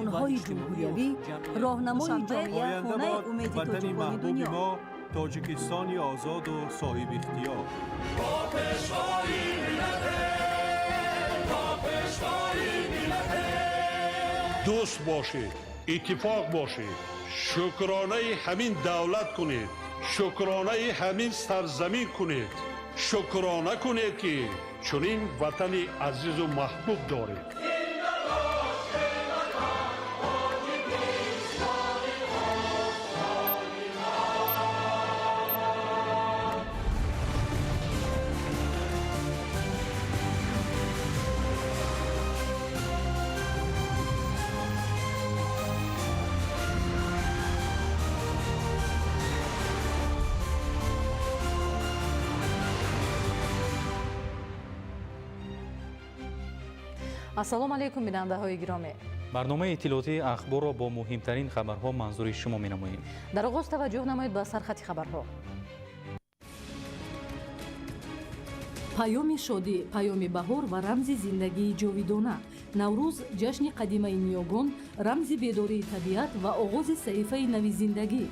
Қонунҳои ҷумҳуриявӣ, роҳнамои ҷомеа, хонаи умеди ватани тоҷикони маҳбуби дунё. Мо, Тоҷикистони озоду соҳибихтиёр. Бо пешвои миллате, бо пешвои миллате. Дӯст бошед, иттифоқ бошед, шукронаи ҳамин давлат кунед, шукронаи ҳамин сарзамин кунед, шукрона кунед, ки чунин ватани азизу маҳбуб доред. Ассалому алайкум, бинандаҳои гиромӣ. Барномаи иттилоотии Ахборро бо муҳимтарин хабарҳо манзури шумо менамоем. Дар оғоз таваҷҷӯҳ намоед ба сархати хабарҳо. Паёми шодӣ, паёми баҳор ва рамзи зиндагии ҷовидона. Наврӯз, ҷашни қадимаи ниёгон, рамзи бедории табиат ва оғози саҳифаи нави зиндагӣ.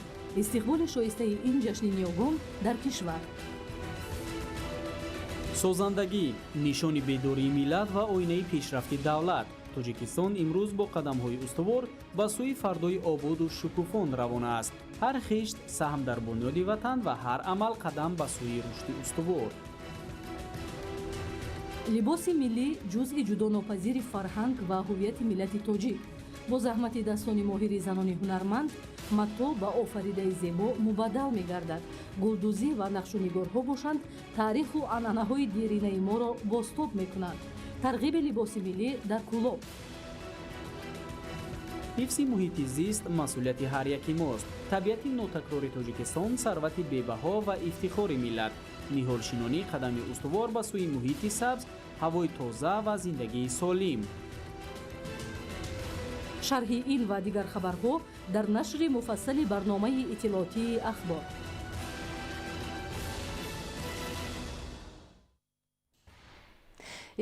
Истиқболи шоистаи ин ҷашни ниёгон дар кишвар. Созандагӣ, нишони бедории миллат ва оинаи пешрафти давлат. Тоҷикистон имрӯз бо қадамҳои устувор ба сӯи фардои ободу шукуфон равона аст. Ҳар хишт саҳм дар бунёди ватан ва ҳар амал қадам ба сӯи рушди устувор. Либоси миллӣ, ҷузъи ҷудонопазири фарҳанг ва ҳуввияти миллати тоҷик. Бо заҳмати дастони моҳири занони ҳунарманд матоъ ба офаридаи зебо мубаддал мегардад. Гулдӯзӣ ва нақшунигорҳо бошанд, таъриху анъанаҳои деринаи моро бозтоб мекунанд. Тарғиби либоси миллӣ дар Кӯлоб. Ҳифзи муҳити зист масъулияти ҳар яки мост. Табиати нотакрори Тоҷикистон сарвати бебаҳо ва ифтихори миллат. Ниҳолшинонӣ, қадами устувор ба сӯи муҳити сабз, ҳавои тоза ва зиндагии солим. Шарҳи ин ва дигар хабарҳо дар нашри муфассали барномаи иттилоотии Ахбор.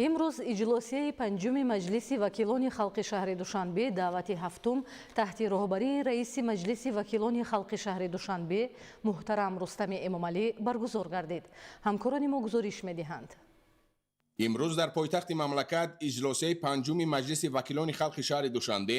Имрӯз иҷлосияи панҷуми Маҷлиси вакилони халқи шаҳри Душанбе, даъвати ҳафтум, таҳти роҳбарии раиси Маҷлиси вакилони халқи шаҳри Душанбе муҳтарам Рустами Эмомалӣ баргузор гардид. Ҳамкорони мо гузориш медиҳанд. Имрӯз дар пойтахти мамлакат иҷлосияи панҷуми Маҷлиси вакилони халқи шаҳри Душанбе,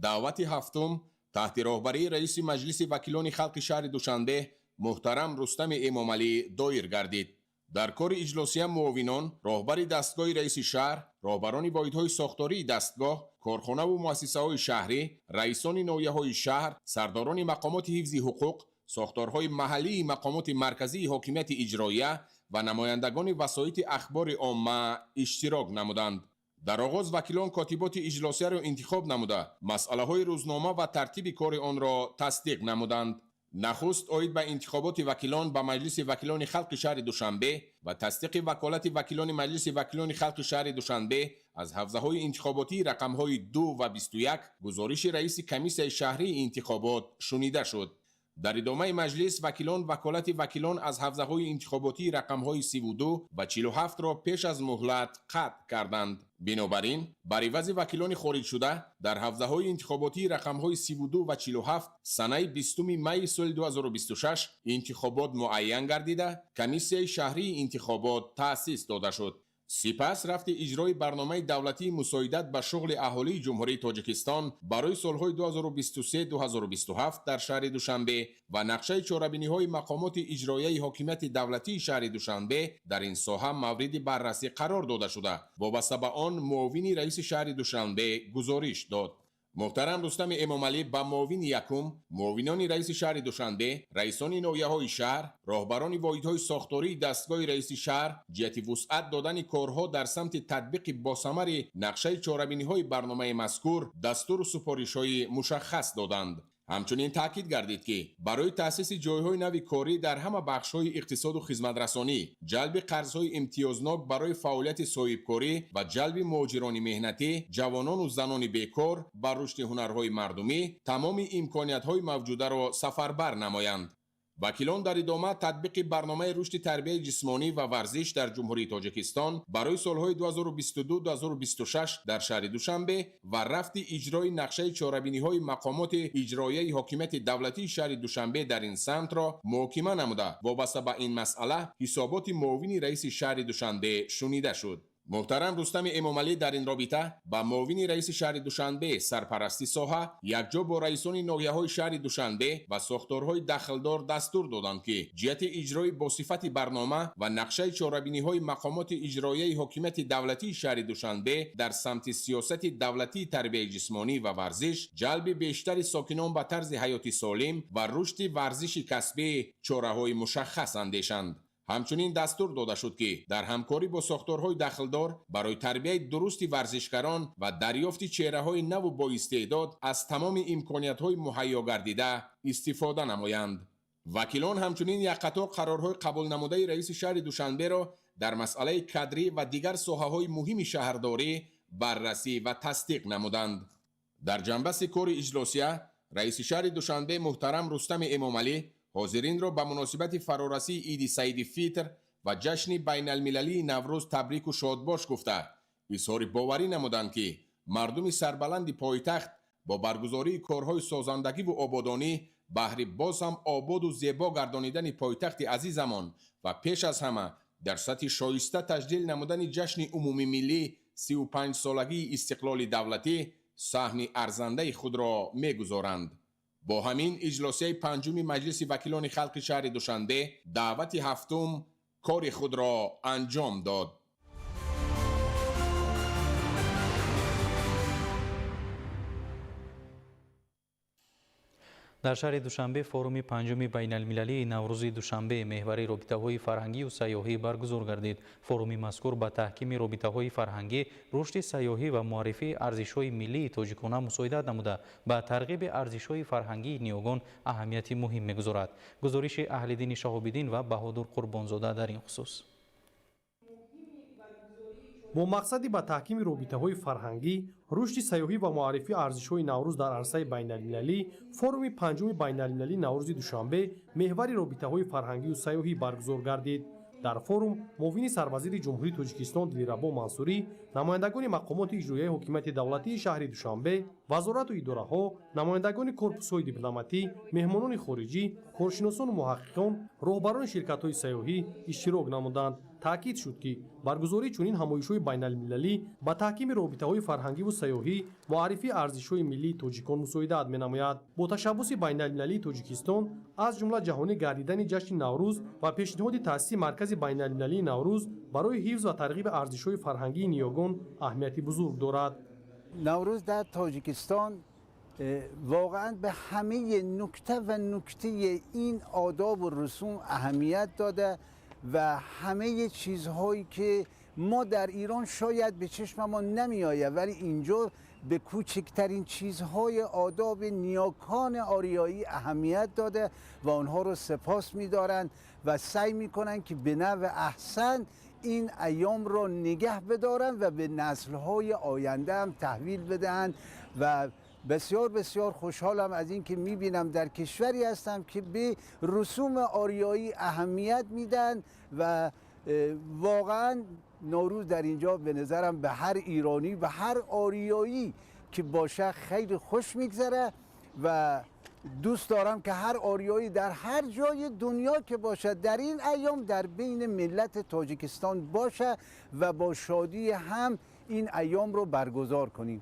даъвати ҳафтум, таҳти роҳбарии раиси Маҷлиси вакилони халқи шаҳри Душанбе муҳтарам Рустами Эмомалӣ доир гардид. Дар кори иҷлосия муовинон, роҳбари дастгоҳи раиси шаҳр, роҳбарони воҳидҳои сохтории дастгоҳ, корхонаву муассисаҳои шаҳрӣ, раисони ноҳияҳои шаҳр, сардорони мақомоти ҳифзи ҳуқуқ, сохторҳои маҳаллии мақомоти марказии ҳокимияти иҷроия ва намояндагони васоити ахбори омма иштирок намуданд. Дар оғоз вакилон котиботи иҷлосияро интихоб намуда, масъалаҳои рӯзнома ва тартиби кори онро тасдиқ намуданд. Нахуст оид ба интихоботи вакилон ба Маҷлиси вакилони халқи шаҳри Душанбе ва тасдиқи ваколати вакилони Маҷлиси вакилони халқи шаҳри Душанбе аз ҳавзаҳои интихоботии рақамҳои 2 ва 21 гузориши раиси комиссияи шаҳрии интихобот шунида шуд. Дар идомаи маҷлис вакилон ваколати вакилон аз ҳавзаҳои интихоботии рақамҳои 32 ва 47-ро пеш аз муҳлат қатъ карданд. Бинобар ин, бар ивази вакилони хориҷшуда дар ҳавзаҳои интихоботии рақамҳои 32 ва 47 санаи 20 майи соли 2026 интихобот муайян гардида, комиссияи шаҳрии интихобот таъсис дода шуд. Сипас рафти иҷрои барномаи давлатии мусоидат ба шуғли аҳолии Ҷумҳурии Тоҷикистон барои солҳои 2023-2027 дар шаҳри Душанбе ва нақшаи чорабиниҳои мақомоти иҷроияи ҳокимияти давлатии шаҳри Душанбе дар ин соҳа мавриди баррасӣ қарор дода шуда, вобаста ба он муовини раиси шаҳри Душанбе гузориш дод. Муҳтарам Рустами Эмомалӣ ба муовини якум, муовинони раиси шаҳри Душанбе, раисони ноҳияҳои шаҳр, роҳбарони воҳидҳои сохтории дастгоҳи раиси шаҳр ҷиҳати вусъат додани корҳо дар самти татбиқи босамари нақшаи чорабиниҳои барномаи мазкур дастуру супоришҳои мушаххас доданд. Ҳамчунин таъкид гардид, ки барои таъсиси ҷойҳои нави корӣ дар ҳама бахшҳои иқтисоду хизматрасонӣ, ҷалби қарзҳои имтиёзнок барои фаъолияти соҳибкорӣ ва ҷалби муҳоҷирони меҳнатӣ, ҷавонону занони бекор ба рушди ҳунарҳои мардумӣ тамоми имкониятҳои мавҷударо сафарбар намоянд. Вакилон дар идома татбиқи барномаи рушди тарбияи ҷисмонӣ ва варзиш дар Ҷумҳурии Тоҷикистон барои солҳои 2022-2026 дар шаҳри Душанбе ва рафти иҷрои нақшаи чорабиниҳои мақомоти иҷроияи ҳокимияти давлатии шаҳри Душанбе дар ин самтро муҳокима намуда, вобаста ба ин масъала ҳисоботи муовини раиси шаҳри Душанбе шунида шуд. Муҳтарам Рустами Эмомалӣ дар ин робита ба муовини раиси шаҳри Душанбе сарпарасти соҳа якҷо бо раисони ноҳияҳои шаҳри Душанбе ва сохторҳои дахлдор дастур доданд, ки ҷиҳати иҷрои босифати барнома ва нақшаи чорабиниҳои мақомоти иҷроияи ҳокимияти давлатии шаҳри Душанбе дар самти сиёсати давлатии тарбияи ҷисмонӣ ва варзиш, ҷалби бештари сокинон ба тарзи ҳаёти солим ва рушди варзиши касбӣ чораҳои мушаххас андешанд. Ҳамчунин дастур дода шуд, ки дар ҳамкорӣ бо сохторҳои дахлдор барои тарбияи дурусти варзишгарон ва дарёфти чеҳраҳои наву боистеъдод аз тамоми имкониятҳои муҳайё гардида истифода намоянд. Вакилон ҳамчунин як қатор қарорҳои қабулнамудаи раиси шаҳри Душанберо дар масъалаи кадрӣ ва дигар соҳаҳои муҳими шаҳрдорӣ баррасӣ ва тасдиқ намуданд. Дар ҷанбаси кори иҷлосия раиси шаҳри Душанбе муҳтарам Рустами Эмомалӣ ҳозиринро ба муносибати фарорасии Иди Саиди Фитр ва ҷашни байналмилалии Наврӯз табрику шодбош гуфта, изҳори боварӣ намуданд, ки мардуми сарбаланди пойтахт бо баргузории корҳои созандагиву ободонӣ баҳри боз ҳам ободу зебо гардонидани пойтахти азизамон ва пеш аз ҳама дар сатҳи шоиста таҷлил намудани ҷашни умумимиллӣ 35-солагии истиқлоли давлатӣ саҳми арзандаи худро мегузоранд. Бо ҳамин иҷлосияи панҷуми Маҷлиси вакилони халқи шаҳри Душанбе даъвати ҳафтум кори худро анҷом дод. Дар шаҳри Душанбе форуми панҷуми байналмилалии Наврӯзи Душанбе меҳвари робитаҳои фарҳангию сайёҳӣ баргузор гардид. Форуми мазкур ба таҳкими робитаҳои фарҳангӣ, рушди сайёҳӣ ва муаррифии арзишҳои миллии тоҷикона мусоидат намуда, ба тарғиби арзишҳои фарҳангии ниёгон аҳамияти муҳим мегузорад. Гузориши Аҳлиддини Шаҳобиддин ва Баҳодур Қурбонзода дар ин хусус. Бо мақсади ба таҳкими робитаҳои фарҳангӣ, рушди сайёҳӣ ва муаррифии арзишҳои Наврӯз дар арсаи байналмилалӣ, форуми панҷуми байналмилалии Наврӯзи Душанбе меҳвари робитаҳои фарҳангию сайёҳӣ баргузор гардид. Дар форум муовини сарвазири Ҷумҳурии Тоҷикистон Дилрабо Мансурӣ, намояндагони мақомоти иҷроияи ҳокимияти давлатии шаҳри Душанбе, вазорату идораҳо, намояндагони корпусҳои дипломатӣ, меҳмонони хориҷӣ, коршиносону муҳаққиқон, роҳбарони ширкатҳои сайёҳӣ иштирок намуданд. Таъкид шуд, ки баргузории чунин ҳамоишҳои байналмилалӣ ба таҳкими робитаҳои фарҳангиву сайёҳӣ, муаррифии арзишҳои миллии тоҷикон мусоидат менамояд. Бо ташаббуси байналмилалии Тоҷикистон, аз ҷумла ҷаҳонӣ гардидани ҷашни Наврӯз ва пешниҳоди таъсиси Маркази байналмилалии Наврӯз барои ҳифз ва тарғиби арзишҳои фарҳангии ниёгон аҳамияти бузург дорад. Наврӯз дар Тоҷикистон воқеан ба ҳамаи нукта ва нуктаи ин одобу русум аҳамият дода و همه چیزهایی که ما در ایران شاید به چشم ما نمی آید، ولی اینجا به کوچکترین چیزهای آداب نیاکان آریایی اهمیت داده و آنها رو سپاس می‌دارند و سعی می‌کنند که به نحو احسن این ایام را نگه بدارند و به نسل‌های آینده هم تحویل بدهند. و بسیار بسیار خوشحالم از اینکه میبینم در کشوری هستم که به رسوم آریایی اهمیت میدن و واقعا نوروز در اینجا به نظرم به هر ایرانی و هر آریایی که باشه خیلی خوش میگذره و دوست دارم که هر آریایی در هر جای دنیا که باشد در این ایام در بین ملت تاجیکستان باشه و با شادی هم این ایام رو برگزار کنیم.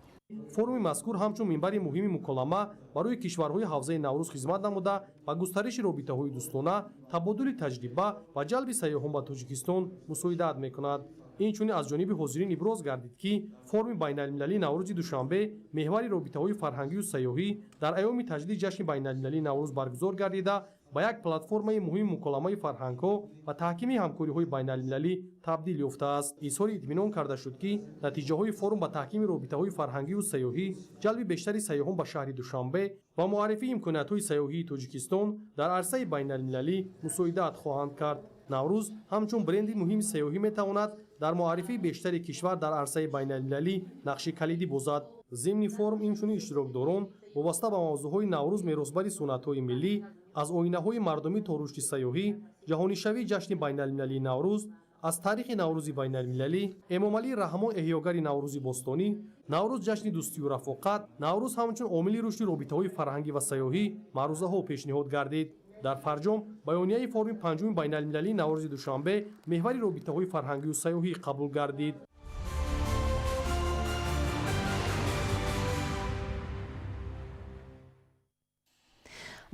Форуми мазкур ҳамчун минбари муҳими муколама барои кишварҳои ҳавзаи Наврӯз хизмат намуда, ба густариши робитаҳои дӯстона, табодули таҷриба ва ҷалби сайёҳон ба Тоҷикистон мусоидат мекунад. Инчунин аз ҷониби ҳозирин иброз гардид, ки форуми байналмилалии Наврӯзи Душанбе меҳвари робитаҳои фарҳангию сайёҳӣ дар айёми таҷлили ҷашни байналмилалии Наврӯз баргузор гардида, ба як платформаи муҳими муколамаи фарҳангҳо ва таҳкими ҳамкориҳои байналмилалӣ табдил ёфтааст. Изҳори итминон карда шуд, ки натиҷаҳои форум ба таҳкими робитаҳои фарҳангию сайёҳӣ, ҷалби бештари сайёҳон ба шаҳри Душанбе ва муаррифии имкониятҳои сайёҳии Тоҷикистон дар арсаи байналмилалӣ мусоидат хоҳанд кард. Наврӯз ҳамчун бренди муҳими сайёҳӣ метавонад дар муаррифии бештари кишвар дар арсаи байналмилалӣ нақши калидӣ бозад. Зимни форум инчунин иштирокдорон вобаста ба мавзӯъҳои Наврӯз меросбари суннатҳои миллӣ, аз оинаҳои мардумӣ то рушди сайёҳӣ, ҷаҳонишавии ҷашни байналмилалии Наврӯз, аз таърихи Наврӯзи байналмилалӣ, Эмомалӣ Раҳмон эҳёгари Наврӯзи бостонӣ, Наврӯз ҷашни дӯстию рафоқат, Наврӯз ҳамчун омили рушди робитаҳои фарҳангӣ ва сайёҳӣ маърузаҳо пешниҳод гардид. Дар фарҷом баёнияи форуми панҷуми байналмилалии Наврӯзи Душанбе меҳвари робитаҳои фарҳангию сайёҳӣ қабул гардид.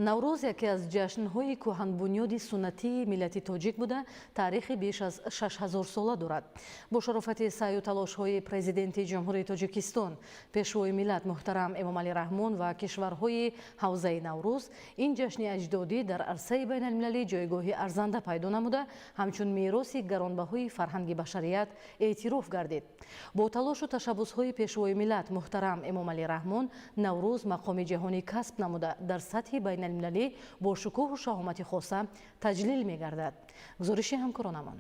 Наврӯз яке аз ҷашнҳои кӯҳанбунёди суннатии миллати тоҷик буда, таърихи беш аз 6000 сола дорад. Бо шарофати саъю талошҳои Президенти Ҷумҳурии Тоҷикистон, Пешвои миллат муҳтарам Эмомалӣ Раҳмон ва кишварҳои ҳавзаи Наврӯз, ин ҷашни аҷдодӣ дар арсаи байналмилалӣ ҷойгоҳи арзанда пайдо намуда, ҳамчун мероси гаронбаҳои фарҳанги башарият эътироф гардид. Бо талошу ташаббусҳои Пешвои миллат муҳтарам Эмомалӣ Раҳмон, Наврӯз мақоми ҷаҳонӣ касб намуда, дар сатҳи байналмилалӣ бо шукӯҳу шаҳомати хоса таҷлил мегардад. Гузориши ҳамкоронамон.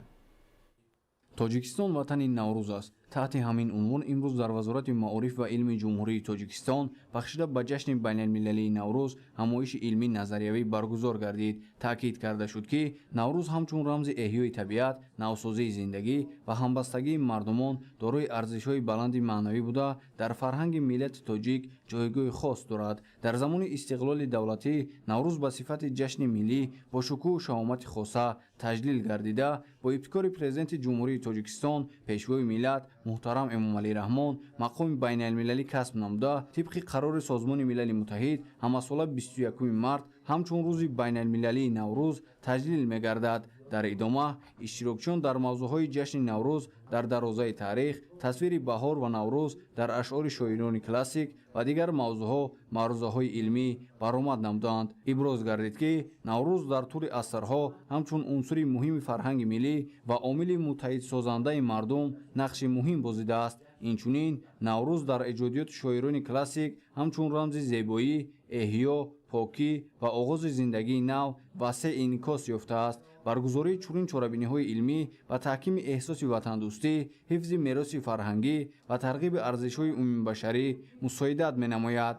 Тоҷикистон ватани Наврӯз аст. Таҳти ҳамин унвон имрӯз дар Вазорати маориф ва илми Ҷумҳурии Тоҷикистон бахшида ба ҷашни байналмилалии Наврӯз ҳамоиши илмӣ назариявӣ баргузор гардид. Таъкид карда шуд, ки Наврӯз ҳамчун рамзи эҳёи табиат, навсозии зиндагӣ ва ҳамбастагии мардумон дорои арзишҳои баланди маънавӣ буда, дар фарҳанги миллати тоҷик ҷойгоҳи хос дорад. Дар замони истиқлоли давлатӣ Наврӯз ба сифати ҷашни миллӣ бо шукӯҳу шаҳомати хоса таҷлил гардида, бо ибтикори Президенти Ҷумҳурии Тоҷикистон, Пешвои миллат муҳтарам Эмомалӣ Раҳмон мақоми байналмилалӣ касб намуда, тибқи қарори Созмони Милали Муттаҳид ҳамасола 21 март ҳамчун рӯзи байналмилалии Наврӯз таҷлил мегардад. Дар идома иштирокчиён дар мавзӯъҳои ҷашни Наврӯз дар дарозаи таърих, тасвири баҳор ва Наврӯз дар ашъори шоирони классик ва дигар мавзӯъҳо маърузаҳои илмӣ баромад намуданд. Иброз гардид, ки Наврӯз дар тӯли асрҳо ҳамчун унсури муҳими фарҳанги миллӣ ва омили муттаҳидсозандаи мардум нақши муҳим бозидааст. Инчунин Наврӯз дар эҷодиёти шоирони классик ҳамчун рамзи зебоӣ, эҳё, покӣ ва оғози зиндагии нав васеъ инъикос ёфтааст. Баргузории чунин чорабиниҳои илмӣ ва таҳкими эҳсоси ватандӯстӣ, ҳифзи мероси фарҳангӣ ва тарғиби арзишҳои умумибашарӣ мусоидат менамояд.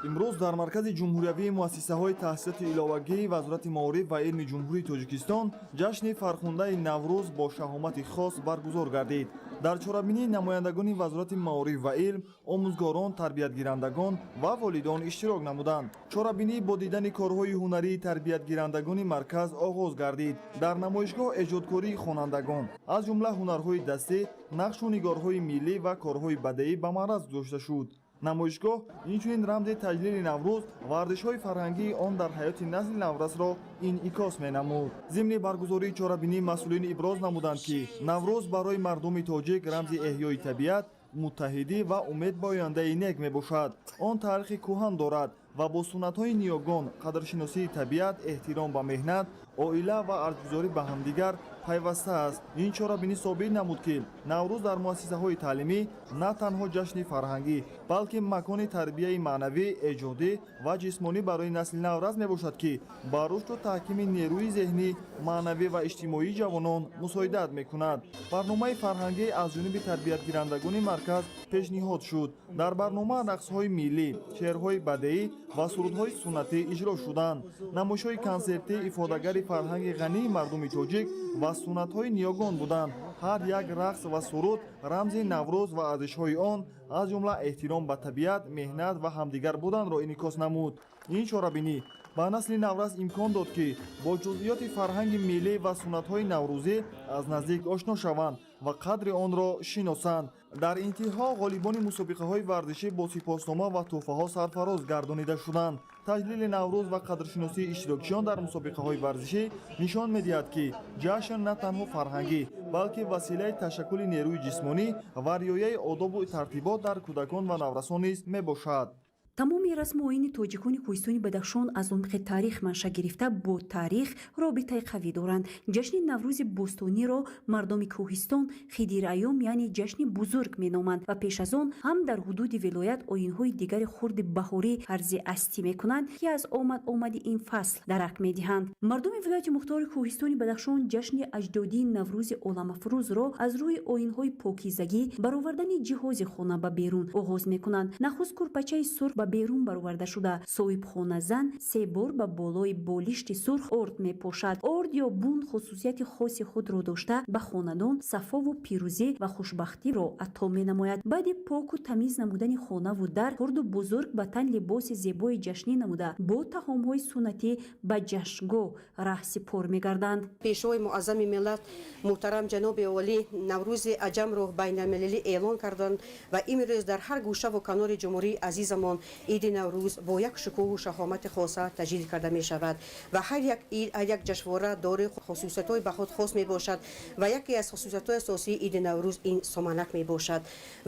Имрӯз дар Маркази ҷумҳуриявии муассисаҳои таҳсилоти иловагии Вазорати маориф ва илми Ҷумҳурии Тоҷикистон ҷашни фархундаи Наврӯз бо шаҳомати хос баргузор гардид. Дар чорабинии намояндагони Вазорати маориф ва илм, омӯзгорон, тарбиятгирандагон ва волидон иштирок намуданд. Чорабинӣ бо дидани корҳои ҳунарии тарбиятгирандагони марказ оғоз гардид. Дар намоишгоҳ эҷодкории хонандагон, аз ҷумла ҳунарҳои дастӣ, нақшу нигорҳои миллӣ ва корҳои бадеӣ ба маъраз гузошта шуд. Намоишгоҳ инчунин рамзи таҷлили Наврӯз ва арзишҳои фарҳангии он дар ҳаёти насли наврасро инъикос менамуд. Зимни баргузории чорабинӣ масъулин иброз намуданд, ки Наврӯз барои мардуми тоҷик рамзи эҳёи табиат, муттаҳидӣ ва умед ба ояндаи нек мебошад. Он таърихи кӯҳан дорад ва бо суннатҳои ниёгон, қадршиносии табиат, эҳтиром ба меҳнат, оила ва арҷгузорӣ ба ҳамдигар пайваста аст. Ин чорабинӣ собит намуд, ки Наврӯз дар муассисаҳои таълимӣ на танҳо ҷашни фарҳангӣ, балки макони тарбияи маънавӣ, эҷодӣ ва ҷисмонӣ барои насли наврас мебошад, ки ба рушду таҳкими нерӯи зеҳнӣ, маънавӣ ва иҷтимоии ҷавонон мусоидат мекунад. Барномаи фарҳангӣ аз ҷониби тарбиятгирандагони марказ пешниҳод шуд. Дар барнома рақсҳои миллӣ, шеърҳои бадеӣ ва сурудҳои суннатӣ иҷро шуданд. Намоишҳои консертӣ ифодагари фарҳанги ғании мардуми тоҷик ва суннатҳои ниёгон буданд. Ҳар як рақс ва суруд рамзи Наврӯз ва арзишҳои он, аз ҷумла эҳтиром ба табиат, меҳнат ва ҳамдигар буданро инъикос намуд. Ин чорабинӣ ба насли наврас имкон дод, ки бо ҷузъиёти фарҳанги миллӣ ва суннатҳои наврӯзӣ аз наздик ошно шаванд ва қадри онро шиносанд. Дар интиҳо ғолибони мусобиқаҳои варзишӣ бо сипоснома ва тӯҳфаҳо сарфароз гардонида шуданд. Таҷлили Наврӯз ва қадршиносии иштирокчиён дар мусобиқаҳои варзишӣ нишон медиҳад, ки ҷашн на танҳо фарҳангӣ, балки василаи ташаккули нерӯи ҷисмонӣ ва риояи одобу тартибот дар кӯдакон ва наврасон низ мебошад. Тамоми расму оини тоҷикони кӯҳистони Бадахшон аз умқи таърих манша гирифта, бо таърих робитаи қавӣ доранд. Ҷашни Наврӯзи бостониро мардуми кӯҳистон Хидир айём, яъне ҷашни бузург меноманд ва пеш аз он ҳам дар ҳудуди вилоят оинҳои дигари хурди баҳорӣ арзи астӣ мекунанд, ки аз омад омади ин фасл дарак медиҳанд. Мардуми вилояти мухтори кӯҳистони Бадахшон ҷашни аҷдодии Наврӯзи оламафрӯзро аз рӯи оинҳои покизагӣ, баровардани ҷиҳози хона ба берун оғоз мекунанд. Нахуст курпачаи сурх ба берун бароварда шуда, соҳибхона зан се бор ба болои болишти сурх орд мепошад. Орд ё бун хусусияти хоси худро дошта, ба хонадон сафову пирӯзӣ ва хушбахтиро ато менамояд. Баъди поку тамиз намудани хонаву дар, хурду бузург ба тан либоси зебои ҷашнӣ намуда, бо таомҳои суннатӣ ба ҷашнгоҳ раҳсипор мегарданд. Пешвои муаззами миллат муҳтарам ҷаноби олӣ Наврӯзи аҷамро байналмилалӣ эълон карданд ва имрӯз дар ҳар гӯшаву канори ҷумҳурии азизамон иди Наврӯз бо як шукӯҳу шаҳомати хоса таҷлил карда мешавад. Ва ҳар як ид, ҳар як ҷашнвора дорои хусусиятҳои ба худ хос мебошад ва яке аз хусусиятҳои асосии иди Наврӯз ин соманак мебошад.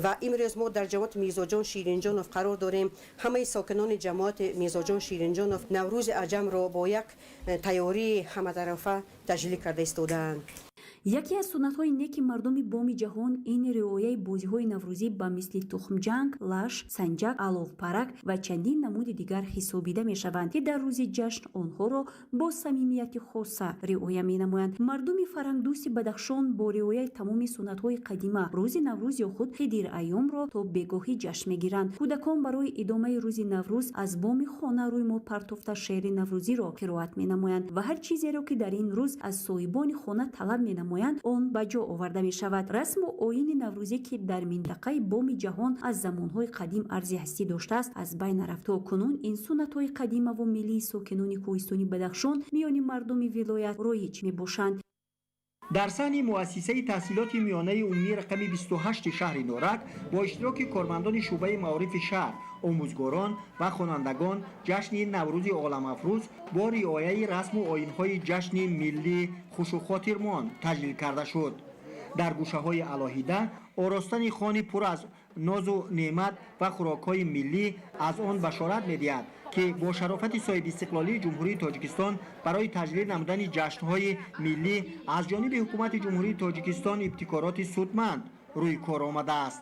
Ва имрӯз мо дар ҷамоати Мирзоҷон Ширинҷонов қарор дорем. Ҳамаи сокинони ҷамоати Мирзоҷон Ширинҷонов Наврӯзи аҷамро бо як тайёрии ҳаматарафа таҷлил карда истодаанд. Яке аз суннатҳои неки мардуми Боми ҷаҳон ин риояи бозиҳои наврӯзӣ ба мисли тухмҷанг, лаш, санҷак, аловпарак ва чандин намуди дигар ҳисобида мешаванд, ки дар рӯзи ҷашн онҳоро бо самимияти хоса риоя менамоянд. Мардуми фарҳангдӯсти Бадахшон бо риояи тамоми суннатҳои қадима рӯзи Наврӯз ё худ Хидир айёмро то бегоҳӣ ҷашн мегиранд. Кӯдакон барои идомаи рӯзи Наврӯз аз боми хона рӯймол партофта, шеъри наврӯзиро қироат менамоянд ва ҳар чизеро, ки дар ин рӯз аз соҳибони хона талаб менамоянд, он ба ҷо оварда мешавад. Расму оини наврӯзӣ, ки дар минтақаи Боми ҷаҳон аз замонҳои қадим арзи ҳастӣ доштааст, аз байн нарафт. То кунун ин суннатҳои қадимаву миллии сокинони кӯҳистони Бадахшон миёни мардуми вилоят роиҷ мебошанд. Дар саҳни муассисаи таҳсилоти миёнаи умумии рақами 28 шаҳри Норак бо иштироки кормандони шӯъбаи маорифи шаҳр, омӯзгорон ва хонандагон ҷашни Наврӯзи оламафрӯз бо риояи расму оинҳои ҷашни миллӣ хушухотирмон таҷлил карда шуд. Дар гӯшаҳои алоҳида оростани хони пур аз нозу неъмат ва хӯрокҳои миллӣ аз он башорат медиҳад, ки бо шарофати соҳибистиқлолии Ҷумҳурии Тоҷикистон барои таҷлил намудани ҷашнҳои миллӣ аз ҷониби ҳукумати Ҷумҳурии Тоҷикистон ибтикороти судманд рӯи кор омадааст.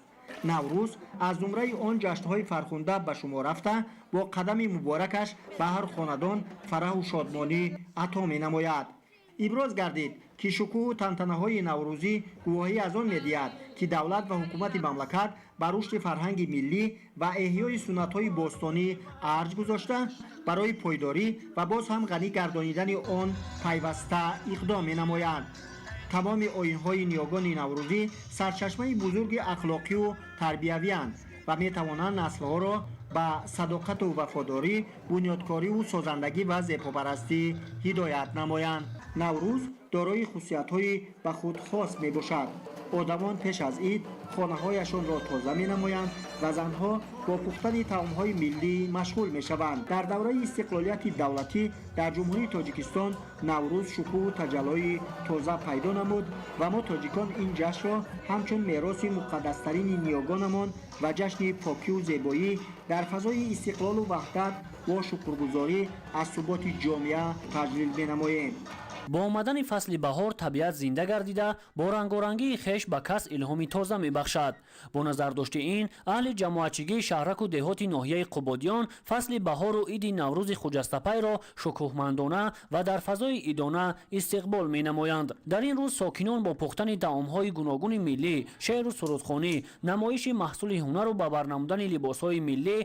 Наврӯз аз зумраи он ҷашнҳои фархунда ба шумор рафта, бо қадами муборакаш ба ҳар хонадон фараҳу шодмонӣ ато менамояд. Иброз гардид, ки шукӯҳу тантанаҳои наврӯзӣ гувоҳӣ аз он медиҳад, ки давлат ва ҳукумати мамлакат ба рушди фарҳанги миллӣ ва эҳёи суннатҳои бостонӣ арҷ гузошта, барои пойдорӣ ва боз ҳам ғанӣ гардонидани он пайваста иқдом менамоянд. Тамоми оинҳои ниёгони наврӯзӣ сарчашмаи бузурги ахлоқию тарбиявиянд ва метавонанд наслҳоро ба садоқату вафодорӣ, бунёдкориву созандагӣ ва зебопарастӣ ҳидоят намоянд. Наврӯз дорои хусусиятҳои ба худ хос мебошад. Одамон пеш аз ид хонаҳояшонро тоза менамоянд ва занҳо бо пухтани таомҳои миллӣ машғул мешаванд. Дар давраи истиқлолияти давлатӣ дар Ҷумҳурии Тоҷикистон Наврӯз шукӯҳу таҷаллои тоза пайдо намуд ва мо, тоҷикон, ин ҷашнро ҳамчун мероси муқаддастарини ниёгонамон ва ҷашни покию зебоӣ дар фазои истиқлолу ваҳдат бо шукргузорӣ аз суботи ҷомеа таҷлил менамоем. Бо омадани фасли баҳор табиат зинда гардида, бо рангорангии хеш ба кас илҳоми тоза мебахшад. Бо назардошти ин, аҳли ҷамоатчигии шаҳраку деҳоти ноҳияи Қубодиён фасли баҳору иди Наврӯзи хуҷастапайро шукӯҳмандона ва дар фазои идона истиқбол менамоянд. Дар ин рӯз сокинон бо пухтани таомҳои гуногуни миллӣ, шеъру сурудхонӣ, намоиши маҳсули ҳунару ба бар намудани либосҳои миллӣ